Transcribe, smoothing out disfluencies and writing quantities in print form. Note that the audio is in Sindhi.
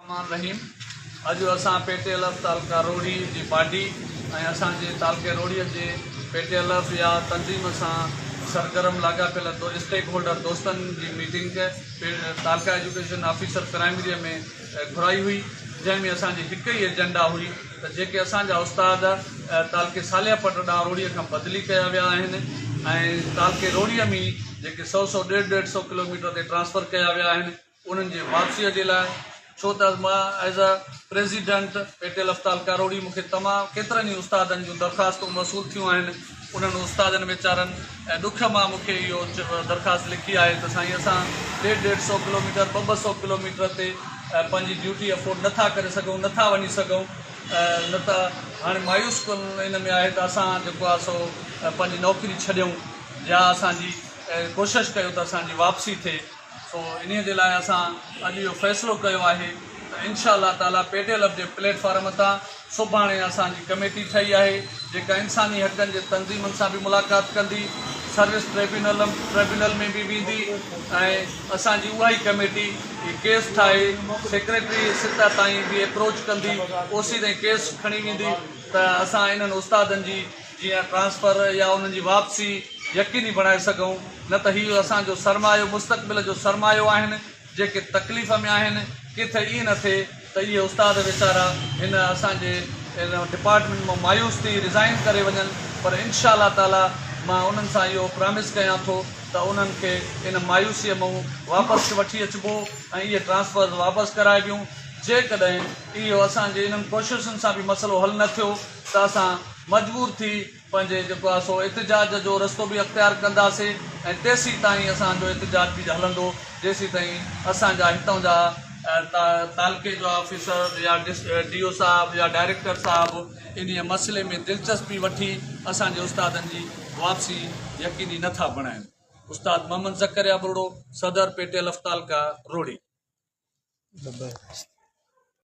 الرحمان الرحيم اڄ اسان پي ٽي الف تعلقه روهڙي جي باڊي ۽ اسان جي تعلقي روهڙي جي پي ٽي الف يا تنظيم سان سرگرم لاڳاپيل اسٽيڪ هولڊر دوستن جي ميٽنگ تعلقه ايجوڪيشن آفيسر پرائمري ۾ گهرائي هئي جنهن ۾ اسان جي هڪ ئي ايجنڊا هئي ته جيڪي اسان جا استاد تعلقي صالح پٽ ڏانهن روهڙي کان بدلي ڪيا ويا آهن ۽ تعلقي روهڙي ۾ جيڪي سئو سئو ڏيڍ ڏيڍ سئو ڪلوميٽر تي ٽرانسفر ڪيا ويا آهن انهن جي واپسيء جي لاء ڇو ته مان as a president P T L of taluka Rohri مون کي تمام ڪيترن ئي استادن جون درخواستون موصول ٿيون آهن انهن استادن ويچارن ڏک مان مون کي اهو درخواست لکي آهي ته سائين اسان ڏيڍ ڏيڍ سو ڪلوميٽر ٻه ٻه سو ڪلوميٽر تي پنهنجي ڊيوٽي افورڊ نٿا ڪري سگهون نٿا وڃي سگهون نه ته هاڻي مايوس ڪن ان ۾ آهي ته اسان جيڪو آهي سو پنهنجي نوڪري ڇڏيون يا اسان جي ڪوشش ڪيو ته اسان جي واپسي ٿئي. سو انهيء جي لاء اسان اڄ اهو فيصلو ڪيو آهي ته انشاء الله تعاليٰ پي ٽي ايل ايف جي پليٽ فارم تان سڀاڻي اسان جي ڪميٽي ٺهي آهي جيڪا انساني حقن جي تنظيمن سان به ملاقات ڪندي، سروس ٽريبيونل ٽريبيونل ۾ به ويندي ۽ اسان جي اها ئي ڪميٽي هي ڪيس ٺاهي سيڪريٽري سطح تائين به ايپروچ ڪندي اوسي تائين ڪيس کڻي ويندي ته اسان انهن استادن جي جيئن ٽرانسفر يا انهن جي واپسي يقيني بڻائي سگهون نه ته هي اسان جو سرمايو مستقبل جو سرمايو آهن جيڪي تڪليف ۾ آهن ڪٿي ائين نه ٿئي ته اهي استاد ويچارا هن اسان جي ان ڊپارٽمينٽ مان مايوس ٿي ريزائن ڪري وڃن پر انشاء الله تعالي مان انهن سان اهو پرامس ڪيان ٿو ته انهن کي ان مايوسيء مئون واپس وٺي اچبو ۽ اهي ٽرانسفرز واپس ڪرائبيون جيڪڏهن اهو اسان جي انهن ڪوششن سان به مسئلو حل نه ٿيو ته اسان مجبور ٿي پنهنجي جيڪو آهي سو احتجاج جو رستو به اختيار ڪنداسين ۽ تيسين تائين اسان جو احتجاج به هلندو جيسين تائين اسان جا هتان جا تعلقي جو آفيسر يا ڊي او صاحب يا ڊائريڪٽر صاحب انهي مسئلي ۾ دلچسپي وٺي اسان جي استادن جي واپسي يقيني نه ٿا بڻائين. استاد محمد زڪريا ٻرڙو، صدر پي ٽي ايل اف تعلقه روهڙي. زبردست.